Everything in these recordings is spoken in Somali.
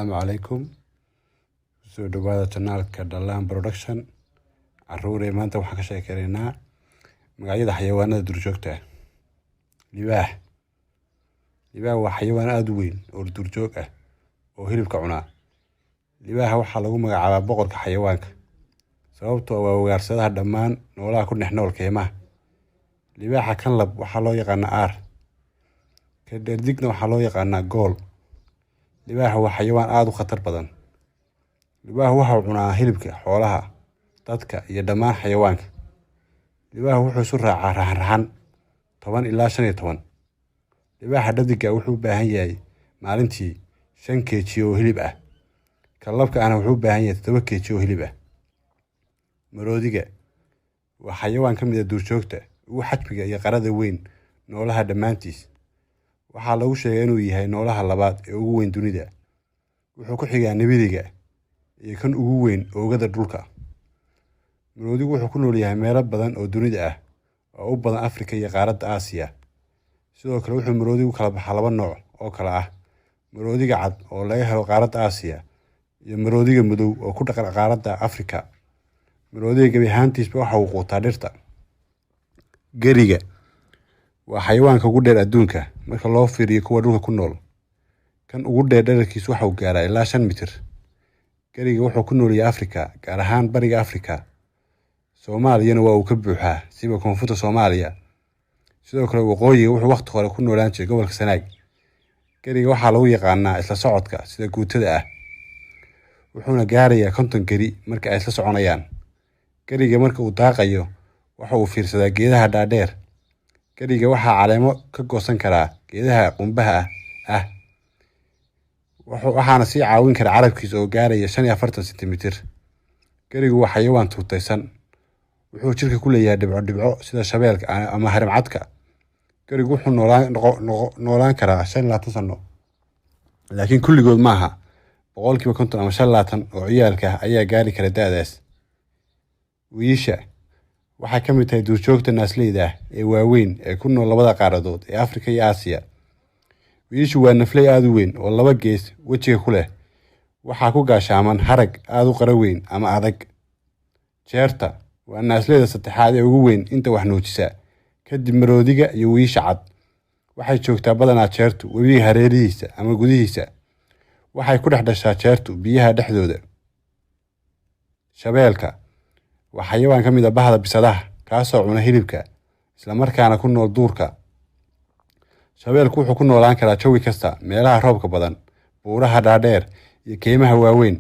Asalaamu calaykum. Kusoo dhawaada channelka Dhalaan Production. Caruurey, maanta waxaan ka sheekeynaynaa magacyada xayawaanada duurjoogta ah. Libaax. Libaax waa xayawaan aada u weyn oo duurjoog ah oo hilibka cunaa. Libaaxa waxaa lagu magacaabaa boqorka xayawaanka, sababtoo ah waa ugaarsadaha dhammaan noolaha ku dhex nool keymaha. Libaaxa kan lab waxaa loo yaqaanaa aar, ka dherdigna waxaa loo yaqaanaa gool. Libaaxu waa xayawaan aada u khatar badan. Libaaxu waxa uu cunaa hilibka xoolaha, dadka iyo dhammaan xayawaanka. Libaaxu wuxuu isu raacaa raxan raxan, 10 ilaa 15. Libaaxa dhadiga wuxuu u baahan yahay maalintii 5 kg oo hilib ah, ka labka ahna wuxuu u baahan yahay 7 kg oo hilib ah. Maroodiga waa xayawaan ka mid ah duurjoogta ugu xajmiga iyo qarada weyn noolaha dhammaantiis. Waxaa lagu sheegaa inuu yahay noolaha labaad ee ugu weyn dunida. Wuxuu ku xigaa nibiriga iyo kan ugu weyn oogada dhulka. Maroodigu wuxuu ku nool yahay meelo badan oo dunida ah, oo u badan Afrika iyo qaaradda Aasiya. Sidoo kale wuxuu maroodigu kala baxaa laba nooc oo kala ah maroodiga cad oo laga helo qaaradda Aasiya iyo maroodiga madow oo ku dhaqan qaaradda Afrika. Maroodiga gebi ahaantiisba waxa uu quutaa dhirta. Geriga waa xayawaanka ugu dheer adduunka marka loo fiiriyo kuwa dhulka ku nool. Kan ugu dheer dhererkiisu waxa uu gaaraa ilaa 5 mitir. Geriga wuxuu ku nool yahay Afrika, gaar ahaan Bariga Afrika. Soomaaliyana waa uu ka buuxaa, siba koonfurta Soomaaliya. Sidoo kale waqooyiga wuxuu waqti hore ku noolaan jiray gobolka Sanaag. Geriga waxaa lagu yaqaanaa isla socodka sida guutada ah, wuxuuna gaarayaa 50 geri marka ay isla soconayaan. Geriga marka uu daaqayo waxa uu fiirsadaa geedaha dhaadheer. Geriga waxaa caleemo ka goosan karaa geedaha qumbaha ah, waxaana sii caawin kara carabkiisa oo gaaraya 45 sentimitir. Gerigu waa xayawaan tuutaysan. Wuxuu jirka ku leeyahay dhibco dhibco sida shabeelka ama harimcadka. Gerigu wuxuu noolaan karaa 25 sano, laakiin kulligood maaha. 50% ama 25 oo ciyaalka ah ayaa gaari kara da'daas. Wiyisha waxay ka mid tahay duurjoogta naasleyda ah ee waaweyn ee ku nool labada qaaradood ee Afrika iyo Aasiya. Wiyishu waa nafley aada u weyn oo laba gees wejiga ku leh. Waxaa ku gaashaaman harag aada u qara weyn ama adag. Jeerta waa naasleyda saddexaad ee ugu weyn inta wax nuujisa, kadib maroodiga iyo wiyisha cad. Waxay joogtaa badanaa jeertu webiga hareerihiisa ama gudihiisa. Waxay ku dhex dhashaa jeertu biyaha dhexdooda. Shabeelka waa xayawaan ka mid ah bahda bisadaha, kaasoo cuna hilibka islamarkaana ku nool duurka. Shabeelku wuxuu ku noolaan karaa jawi kasta, meelaha roobka badan, buuraha dhaadheer iyo keymaha waaweyn.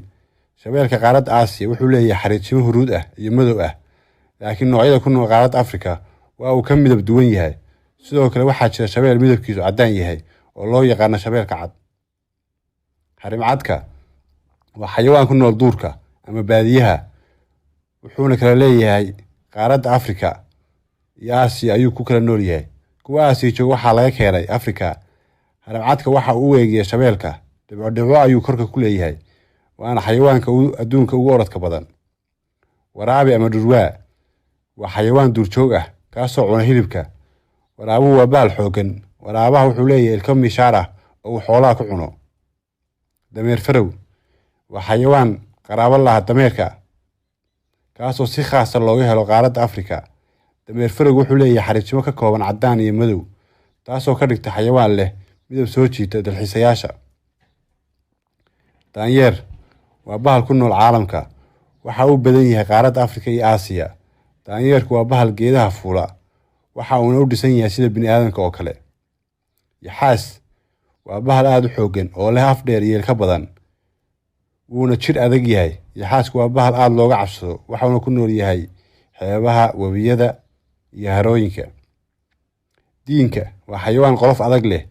Shabeelka qaaradda Aasiya wuxuu leeyahay xariijimo huruud ah iyo madow ah, laakiin noocyada ku nool qaaradda Afrika waa uu ka midab duwan yahay. Sidoo kale waxaa jira shabeel midabkiisu caddaan yahay oo loo yaqaano shabeelka cad. Harimcadka waa xayawaan ku nool duurka ama baadiyaha, wuxuuna kala leeyahay qaaradda Afrika iyo Aasiya ayuu ku kala nool yahay. Kuwa Aasiya jooga waxaa laga keenay Afrika. Harimcadka waxa uu u eegaya shabeelka, dhibco dhibco ayuu korka ku leeyahay, waana xayawaanka adduunka ugu orodka badan. Waraabe ama dhurwaa waa xayawaan duurjoog ah kaasoo cuna hilibka. Waraabuhu waa bahal xooggan. Waraabaha wuxuu leeyahay ilko miishaar ah oo uu xoolaha ku cuno. Dameer farow waa xayawaan qaraabo laha dameerka, kaasoo si khaasa looga helo qaaradda Afrika. Dameer farowgu wuxuu leeyahay xariijimo ka kooban caddaan iyo madow, taasoo ka dhigta xayawaan leh midab soo jiita dalxiisayaasha. Daanyeer waa bahal ku nool caalamka. Waxa uu badan yahay qaaradda Afrika iyo Aasiya. Daanyeerku waa bahal geedaha fuula, waxa uuna u dhisan yahay sida bini'aadamka oo kale. Yaxaas waa bahal aada u xooggan oo leh af dheer iyo ilka badan, wuuna jir adag yahay. Yaxaasku waa bahal aada looga cabsado, waxauna ku nool yahay xeebaha, webiyada iyo harooyinka. Diinka waa xayawaan qolof adag leh,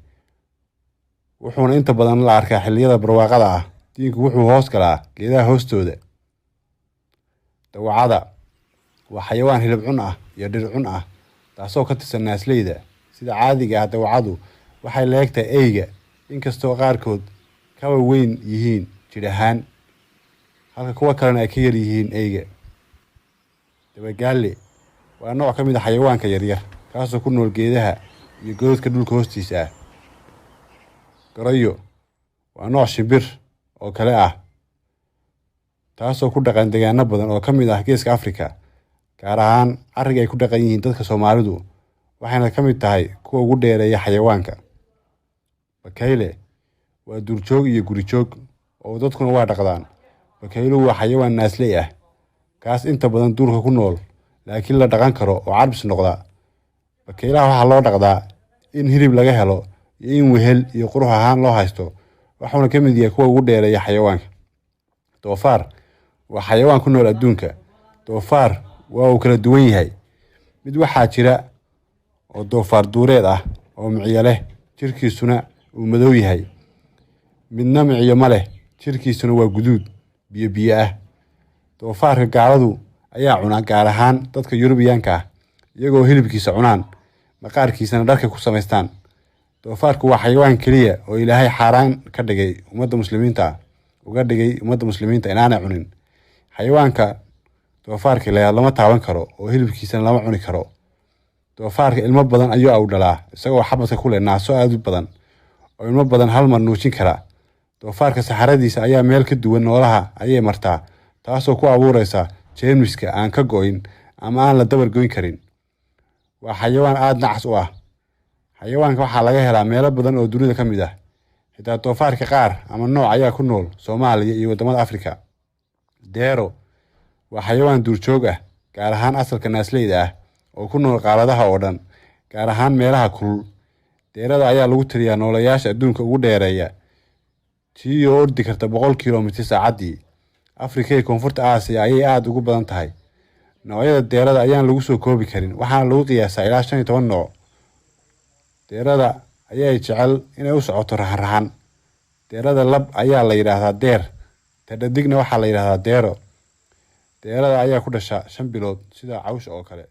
wuxuuna inta badan la arkaa xilliyada barwaaqada ah. Diinku wuxuu hoos galaa geedaha hoostooda. Dawacada waa xayawaan hilib cun ah iyo dhir cun ah, taasoo ka tirsan naasleyda. Sida caadiga ah dawacadu waxay la egtahay eyga, inkastoo qaarkood kaba weyn yihiin jidh ahaan, halka kuwa kalena ay ka yar yihiin eyga. Dabagaale waa nooc ka mid ah xayawaanka yaryar, kaasoo ku nool geedaha iyo godadka dhulka hoostiisa ah. Goroyo waa nooc shimbir oo kale ah, taasoo ku dhaqan deegaano badan oo ka mid ah Geeska Afrika, gaar ahaan carriga ay ku dhaqan yihiin dadka Soomaalidu, waxayna ka mid tahay kuwa ugu dheereeya xayawaanka. Bakayle waa duurjoog iyo gurijoog, oo dadkuna waa dhaqdaan. Bakayluhu waa xayawaan naasley ah, kaas inta badan duurka ku nool, laakiin la dhaqan karo oo carbis noqda. Bakaylaha waxaa loo dhaqdaa in hilib laga helo iyo in wehel iyo qurux ahaan loo haysto, wuxuuna ka mid yahay kuwa ugu dheereeya xayawaanka. Doofaar waa xayawaan ku nool adduunka. Doofaar waa uu kala duwan yahay. Mid waxaa jira oo doofaar duureed ah oo miciyo leh, jirkiisuna uu madow yahay. Midna miciyo ma leh, jirkiisuna waa guduud biyo biyo ah. Doofaarka gaaladu ayaa cuna, gaar ahaan dadka Yurubiyaanka ah, iyagoo hilibkiisa cunaan, maqaarkiisana dharka ku samaystaan. Doofaarku waa xayawaan keliya oo Ilaahay xaaraan ka dhigay ummadda muslimiinta ah, uga dhigay ummadda muslimiinta inaanay cunin. Xayawaanka doofaarka la lama taaban karo oo hilibkiisana lama cuni karo. Doofaarka ilmo badan ayuu aw dhalaa, isagoo xabadka ku leh naaso aad u badan oo ilmo badan hal mar nuujin kara. Doofaarka saxaradiisa ayaa meel ka duwan noolaha ayay martaa, taasoo ku abuureysa jeermiska aan ka go'in ama aan la dabar goyn karin. Waa xayawaan aad nacas u ah. Xayawaanka waxaa laga helaa meelo badan oo dunida ka mid ah. Xitaa doofaarka qaar ama nooc ayaa ku nool Soomaaliya iyo waddamada Afrika. Deero waa xayawaan duurjoog ah, gaar ahaan asalka naasleyda ah, oo ku nool qaaradaha oo dhan, gaar ahaan meelaha kulul. Deerada ayaa lagu tiriyaa nooleyaasha adduunka ugu dheereeya, tii oo ordi karta 100 kiiloomitir saacaddii. Afrika iyo Koonfurta Aasiya ayay aad ugu badan tahay. Noocyada deerada ayaan lagu soo koobi karin, waxaana lagu qiyaasaa ilaa 15 nooc. Deerada ayay jecel inay u socoto raxan-raxan. Deerada lab ayaa la yidhaahdaa deer, ta dhadigna waxaa la yidhaahdaa deero. Deerada ayaa ku dhasha 5 bilood sida cawsha oo kale.